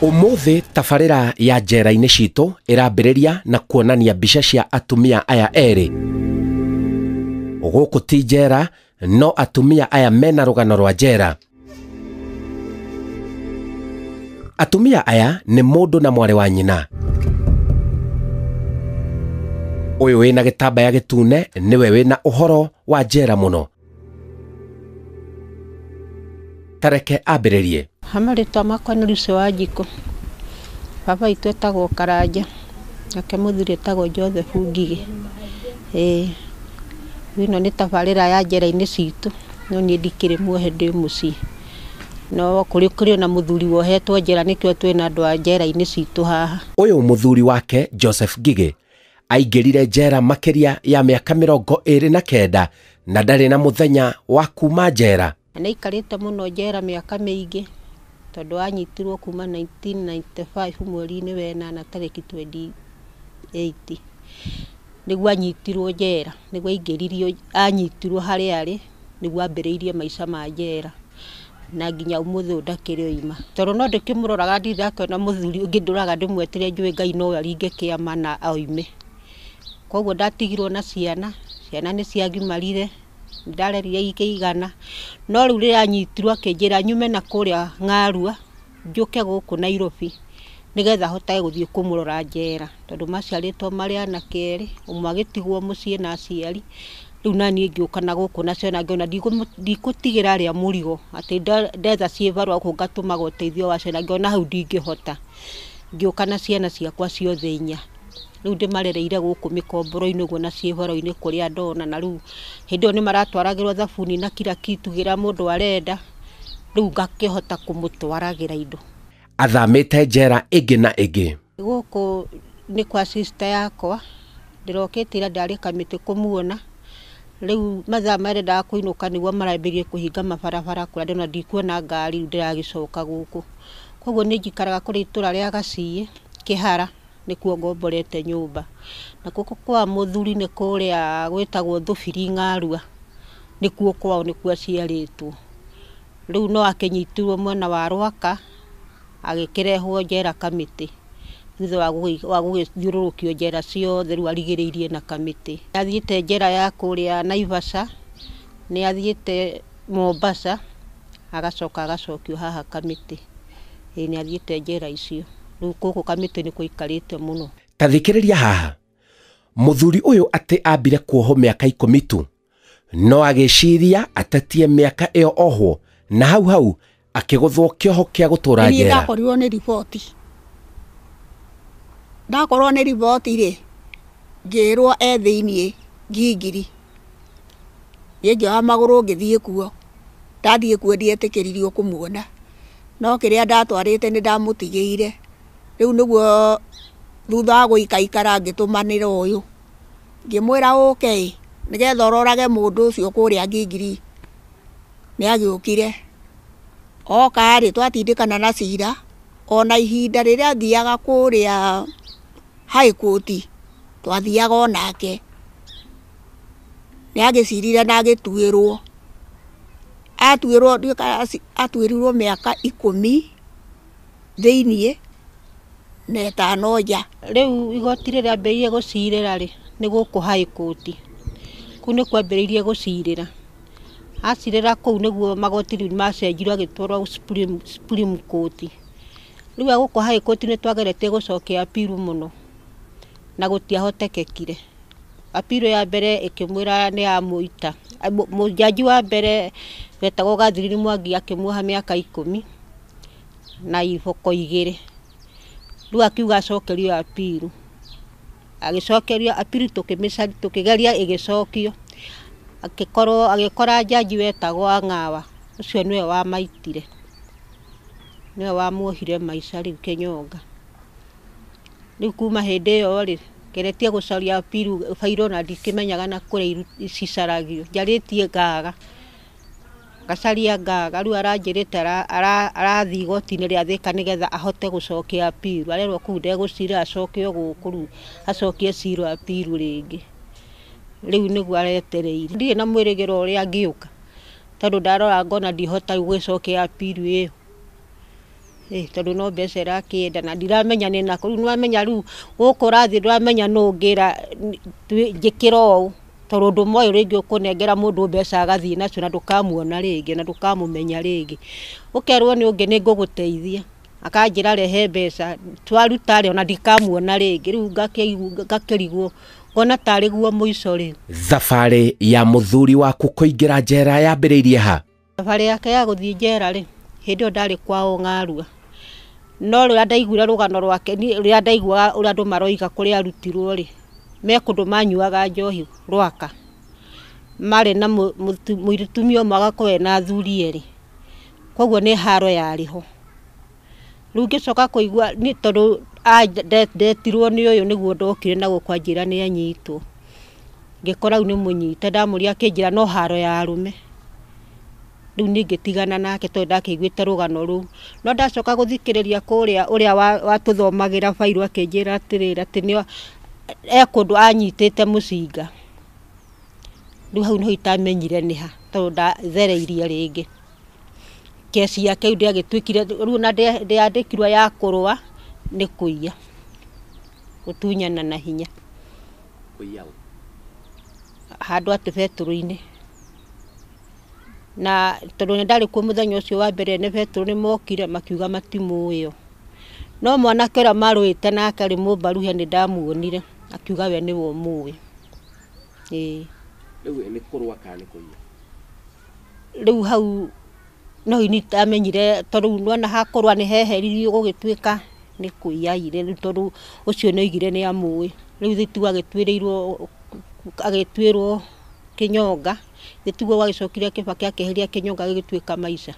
Umuthi tabarĩra ya njera-inĩ citũ ĩrambĩrĩria na kuonania mbica cia atumia aya erĩ. Gũkũ ti njera, no atumia aya mena rũgano rwa njera. Atumia aya nĩ mũndũ na mwarĩ wa nyina. Ũyũ wĩna gĩtambaya gĩtune nĩwe wĩna ũhoro wa njera mũno. Tareke ambĩrĩrie. Marĩtwa makwa nĩ Lucy Wanjikũ. Baba witũ etagwo Karanja, nake mũthuri etagwo Joseph Ngigĩ. Ĩĩ, ĩno nĩ tabarĩra ya njera-inĩ citũ, no niĩ ndikĩrĩ muohe ndĩ mũciĩ. No kũrĩ ona mũthuri wohetwo njera nĩkĩo twĩna andũ a njera-inĩ citũ haha. Ũyũ mũthuri wake Joseph Ngigĩ aingĩrire njera makĩria ya mĩaka 29 na ndarĩ na mũthenya wa kuma njera. Nĩ aikarĩte mũno njera mĩaka mĩingĩ tondũ anyitirwo kuma 1995 mweri-inĩ wa ĩnana tarĩki 28 nĩguo anyitirwo njera, nĩguo aingĩririo, anyitirwo harĩa arĩ nĩguo ambĩrĩirie maica ma njera na nginya ũmũthĩ ũyũ ndakĩrĩ oima. Tondũ no ndĩkĩmũroraga ndirĩ ndakĩona mũthuri ũngĩ ndũraga ndĩmwetere njũĩ Ngai no aringe kĩama na oime. Koguo ndatigirwo na ciana, ciana nĩ ciagimarire, ndarerire ikĩigana, no rĩu rĩrĩa anyitirwo akĩnjĩra nyume na kũrĩa Ng'arua njũke gũkũ Nairobi nĩgetha hotage gũthiĩ kũmũrora njera tondũ maciarĩtwo marĩ anake erĩ, ũmwe agĩtigwo mũciĩ na aciari, rĩu naniĩ ngĩũka na gũkũ na ciana ngĩona ndikũtigĩra arĩa mũrigo atĩ ndetha ciĩbarũa gũkũ ngatũmaga ũteithio wa ciana, ngĩona hau ndingĩhota. Ngĩũka na ciana ciakwa ciothe inya. Rĩu ndĩmarereire gũkũ mĩkomboro-inĩ ũguo na ciĩhoro-inĩ kũrĩa ndona, na rĩu hĩndĩ ĩyo nĩ maratwaragĩrwo thabuni na kila kitu kĩrĩa mũndũ arenda, rĩu ngakĩhota kũmũtwaragĩra indo. Athamĩte njera ĩngĩ na ĩngĩ. Gũkũ nĩ kwa sister yakwa, ndĩrokĩte ira ndarĩ kamĩtĩ kũmuona. Rĩu mathaa marĩa ndendaga kũinũka nĩguo marambĩrĩrie kũhinga mabarabara kũrĩa ndĩrona ndikuona ngari rĩu ndĩragĩcoka gũkũ. Koguo nĩ njikaraga kũrĩ itũra rĩa Gaciĩ, Kĩhara nĩkuo ngomborete nyũmba. Na gũkũ kwa mũthuri nĩ kũrĩa gwĩtagwo Thubiri Ng'arua, nĩkuo kwao nĩkuo aciarĩtwo. Rĩu no akĩnyitirwo mwena wa Rwaka agĩkĩrehwo njera Kamĩtĩ thutha wa gũgĩthiũrũrũkio njera ciothe rĩu arigĩrĩirie na Kamĩtĩ. Nĩ athiĩte njera ya kũrĩa Naivasha, nĩ athiĩte Mombasa, agacoka agacokio haha Kamĩtĩ. Ĩĩ nĩ athiĩte njera icio. Rĩu gũkũ Kamĩtĩ nĩkuo aikarĩte mũno. Ta thikĩrĩria haha. Mũthuri ũyũ atĩ ambire kuohwo mĩaka 10 tu, no agĩciria atetie mĩaka ĩyo ohwo na hau hau akĩgũthwo kĩoho kĩa gũtũra Niĩ njera. ndakorirwo nĩ riboti. Ndakorwo nĩ riboti rĩ, ngĩrwo e thĩiniĩ ngingiri. Niĩ ngĩoya magũrũ ngĩthiĩ kuo. Ndathiĩ kuo ndietĩkĩririo kũmuona. No kĩrĩa ndatwarĩte nĩ ndamũtigĩire. Rĩu nĩguo thutha wa gũikaikara ngĩtũmanĩra ũyũ. Ngĩmwĩra ũke ĩ, nĩgetha ũrorage mũndũ ũcio kũrĩa ngingiri. Nĩ agĩũkire. Oka rĩ, twatindĩkana na cira, ona ihinda rĩrĩa athiaga kũrĩa High Court, twathiaga onake. Nĩ agĩcirire na agĩtuĩrwo. Atuĩrwo, ndiũĩ kana atuĩrirwo mĩaka 10 thĩiniĩ na 5 nja. Rĩu igoti rĩrĩa rĩambĩrĩirie gũcirĩra rĩ, nĩ gũkũ High Court. Kũu nĩkuo ambĩrĩirie gũcirĩra. Acirĩra kũu nĩguo magoti rĩu macenjirio agĩtwarwo Supreme Court. Rĩu gũkũ High Court nĩ twageretie gũcokia appeal mũno na gũtiahotekekire. Appeal ya mbere ĩkĩmwĩra nĩ yamũita. Mũjaji wa mbere wetagwo Catherine Mwangi akĩmuoha mĩaka 10 na iboko 2. Rĩu akiuga acokerio appeal. Agĩcokerio appeal tũkĩgeria ĩgĩcokio. Akĩkorwo agĩkora jaji wetagwo Ang'awa, ũcio nĩwe wamaitire. Nĩwe wamuohire maica rĩu kĩnyonga. Rĩu kuma hĩndĩ ĩyo rĩ, ngeretie gũcaria appeal bairũ na ndikĩmenyaga na kũrĩa cicaragio. Njarĩtie ngaga. Ngacaria ngaga, rĩu aranjĩrĩte arathiĩ igoti-inĩ rĩa Thika nĩgetha ahote gũcokia appeal. Arerwo kũu ndegũcira acokio gũkũ rĩu acokie cira appeal rĩngĩ. Rĩu nĩguo aretereire. Ndirĩ na mwĩrĩgĩro ũrĩa angĩũka tondũ ndarora ngona ndihota gũgĩcokia appeal ĩyo. Tondũ no mbeca ĩrakĩenda na ndiramenya nĩ nakũ. Rĩu nĩwamenya rĩu gũkũ ũrathiĩ ndũramenya nũ ũngĩra njĩkĩra ũũ, tondũ ndũmoĩ rĩngĩ ũkũnengera mũndũ mbeca agathiĩ nacio na ndũkamuona rĩngĩ na ndũkamũmenya rĩngĩ. Ũkerwo nĩ ũngĩ nĩ ngũgũteithia, akanjĩra rehe mbeca, twaruta rĩ ona ndikamuona rĩngĩ. Rĩu ngakĩrigwo ngona tarĩ guo mũico rĩ. Thabarĩ ya mũthuri waku kũingĩra njera yambĩrĩirie ha? Thabarĩ yake ya gũthiĩ njera rĩ, hĩndĩ ĩyo ndarĩ kwao Ng'arua. No rĩrĩa ndaiguire rũgano rwake, rĩrĩa ndaiguaga ũrĩa andũ maroiga kũrĩa arutirwo rĩ, me kũndũ manyuaga njohi Rwaka. Marĩ na mũtumia ũmwe agakorwo ena athuri erĩ. Koguo nĩ haro yarĩ ho. Rĩu ngĩcoka kũigua nĩ tondũ ndetirwo nĩ ũyũ nĩguo ndokire na gũkũ anjĩra nĩ anyitwo. Ngĩkora rĩu nĩ mũnyite, ndamũria akĩnjĩra no haro ya arũme. Rĩu niĩ ngĩtigana nake tondũ ndakĩiguĩte rũgano rũu. No ndacoka gũthikĩrĩria kũrĩa ũrĩa watũthomagĩra bairũ akĩnjĩra atĩrĩrĩ, atĩ nĩ e kũndũ anyitĩte mũcinga. Rĩu hau nĩho itamenyire nĩ ha tondũ ndathereirie rĩngĩ. Kesi yake rĩu ndĩagĩtuĩkire, rĩu ona ndĩandĩkirwo ya kũrũa nĩ kũiya, gũtunyana na hinya. Kũiya ũ? Handũ atĩ betũrũ-inĩ. Na tondũ nĩ ndarĩ kuo mũthenya ũcio wa mbere nĩ betũrũ nĩ mokire makiuga matimũĩ o. No mwanake ũrĩa marũĩte nake arĩ mũmbaruhe nĩ ndamuonire akiuga we nĩwe ũmũĩ. Ĩĩ. Rĩu nĩ kũrũa kana nĩ kũiya? Rĩu hau no nĩndamenyire tondũ rĩu nĩwona hakũrũa nĩ heheririo gũgĩtuĩka nĩ kũiya aiyire rĩu tondũ ũcio nĩ oigire nĩ amũĩ. Rĩu ithuĩ tu agĩtuĩrwo kĩnyonga, gĩtiguo gwagĩcokire Kibaki akĩeheria kĩnyonga gĩgĩtuĩka maica.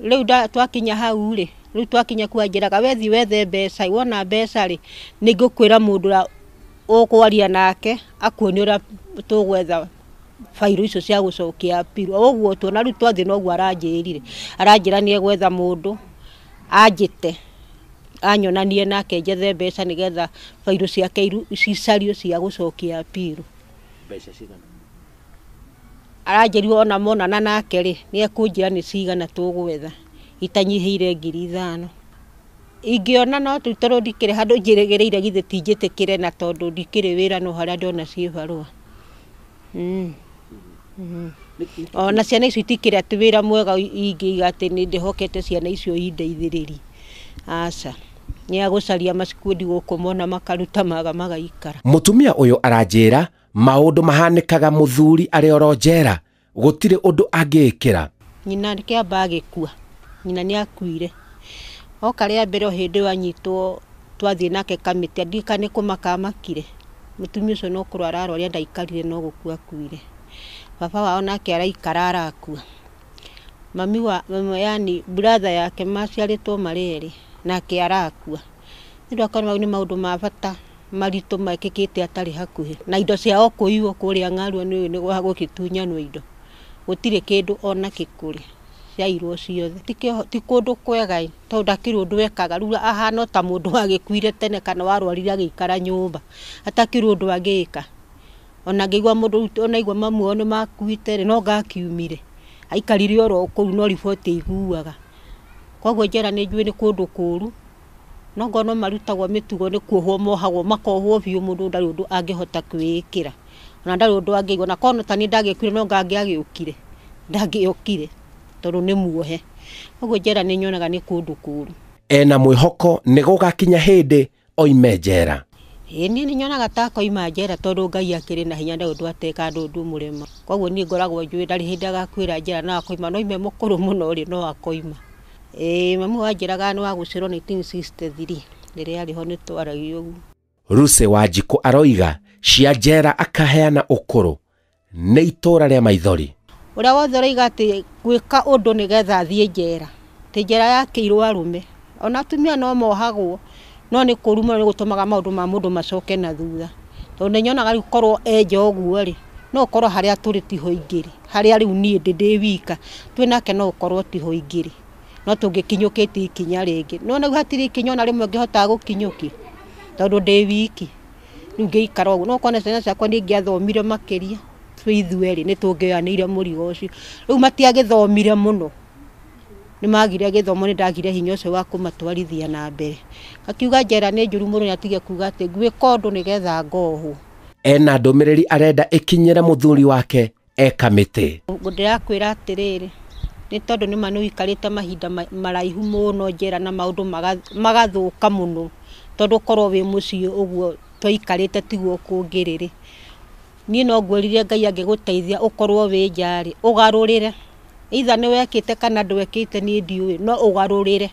Rĩu twakinya hau rĩ, rĩu twakinya kuo anjĩraga we thiĩ wethe mbeca, wona mbeca rĩ, nĩ ngũkwĩra mũndũ ũrĩa ũkwaria nake akuonie ũrĩa tũgwetha bairũ icio cia gũcokia appeal. O ũguo tu, ona rĩu twathiĩ noguo aranjĩrire. Aranjĩra nĩ egwetha mũndũ anjĩte, anyonanie nake njethe mbeca nĩgetha bairũ ciake cicario cia gũcokia appeal. Mbeca cigana? Aranjĩrire ona monana nake rĩ, nĩ ekũnjĩra nĩ cigana tũgwetha, itanyihĩire 5,000. Ingĩona no tu tondũ ndikĩrĩ handũ njĩrĩgĩrĩire githĩ ti njĩtĩkĩre na tondũ ndikĩrĩ wĩra no harĩa ndĩrona ciĩ barũa. Ona ciana icio itikĩrĩ atĩ wĩra mwega ingĩiga atĩ nĩ ndĩhokete ciana icio indeithĩrĩrie. Aca. Nĩ agũcaria macikundi gũkũ mona makaruta maga magaikara. Mũtumia ũyũ aranjĩra maũndũ mahanĩkaga mũthuri arĩ oro njera, gũtirĩ ũndũ angĩĩkĩra. Nyina kĩamba agĩkua, nyina nĩ akuire. Oka rĩa mbere o hĩndĩ ĩyo anyitwo twathiĩ nake kamĩtĩ, ndirikana nĩ kũmaka amakire. Mũtumia ũcio no kũrwara arwarire ndaikarire no gũkua akuire. Baba wao nake araikara arakua. Mami wa, mama yani brother yake maciarĩtwo marĩ erĩ nake arakua. Nĩ ũndũ wa mau nĩ maũndũ ma bata maritũ mekĩkĩte atarĩ hakuhĩ. Na indo ciao kũiywo kũrĩa Ng'arua nĩ ũĩ nĩ gwa gũgĩtunyanwo indo. Gũtirĩ kĩndũ ona kĩkũrĩ. Ciairwo ciothe. Ti kũndũ kwega ĩ, tondũ ndakĩrĩ ũndũ ekaga. Rĩu ahana ta mũndũ wagĩkuire tene kana warwarire agĩikara nyũmba. Atakĩrĩ ũndũ angĩka. Ona ngĩigua mũndũ, ona aigua mamu wao nĩ makuĩte rĩ, no ngakiumire. Aikarire oro kũu no riboti aiguaga. Koguo njera nĩ njũĩ nĩ kũndũ kũũru. No ngorwo no marutagwo mĩtugo nĩ kuohwo mohagwo, makohwo biũ mũndũ ndarĩ ũndũ angĩhota kwĩĩkĩra. Ona ndarĩ ũndũ angĩigua. Na korwo ta niĩ ndagĩkuire no ngangĩagĩũkire. Ndangĩokire tondũ nĩ muohe. Koguo njera nĩ nyonaga nĩ kũndũ kũũru. Ena mwĩhoko nĩ gũgakinya hĩndĩ oime njera. Ĩĩ niĩ nĩ nyonaga ta akoima njera tondũ Ngai akĩrĩ na hinya ndarĩ ũndũ ateka andũ ũndũ mũrema. Koguo niĩ ngoragwo njũĩ ndarĩ hĩndĩ agakuĩra njera no akoima, no oime mũkũrũ mũno rĩ no akoima. Ĩĩ mamu wanjĩraga nĩ wa gũciarwo 1963 rĩrĩa arĩ ho nĩ twaragia ũguo. Lucy Wanjikũ aroiga cia njera akaheana ũkũrũ nĩ itũra rĩa maithori. Ũrĩa wothe ũroiga atĩ gwĩka ũndũ nĩgetha athiĩ njera, atĩ njera yakĩirwo arũme, ona atumia no mohagwo, no nĩ kũũru mũno nĩ gũtũmaga maũndũ ma mũndũ macoke na thutha. Tondũ nĩ nyonaga rĩu korwo enja ũguo rĩ, no ũkorwo harĩa tũrĩ tiho ingĩrĩ, harĩa rĩu niĩ ndĩ ndĩ wika, twĩ nake no ũkorwo tiho ingĩrĩ. No tũngĩkinyũkĩtie ikinya rĩngĩ. No rĩu hatirĩ ikinya ona rĩmwe ngĩhotaga gũkinyũkia, tondũ ndĩ wiki. Rĩu ngĩikara ũguo, no ũkore ciana ciakwa nĩ ingĩathomire makĩria, twĩ ithuerĩ nĩ tũngĩoyanĩire mũrigo ũcio. Rĩu matiagĩthomire mũno. Nĩ magire gĩthomo, nĩ ndagire hinya ũcio wa kũmatwarithia na mbere. Akiuga njera nĩ njũru mũno, nĩ atige kuga atĩ ngwĩka ũndũ nĩgetha ngohwo. Ena ndũmĩrĩri arenda ĩkinyĩre mũthuri wake e kamĩtĩ. Ndĩrakwĩra atĩrĩrĩ, nĩ tondũ nĩma nĩ ũikarĩte mahinda maraihu mũno njera na maũndũ magathũka mũno, tondũ korwo wĩ mũciĩ ũguo twaikarĩte tiguo kũngĩrĩ rĩ. Niĩ no ngwĩrire Ngai angĩgũteithia ũkorwo wĩ nja rĩ, ũgarũrĩre. Either nĩ wekĩte kana ndwekĩte niĩ ndiũĩ, no ũgarũrĩre.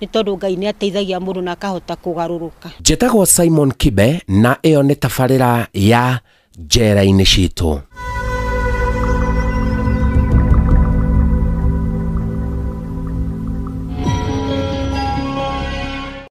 Nĩ tondũ Ngai nĩ ateithagia mũndũ na akahota kũgarũrũka. Njĩtagwo Simon Kibe na ĩyo nĩ tabarĩra ya Njera-inĩ Citũ.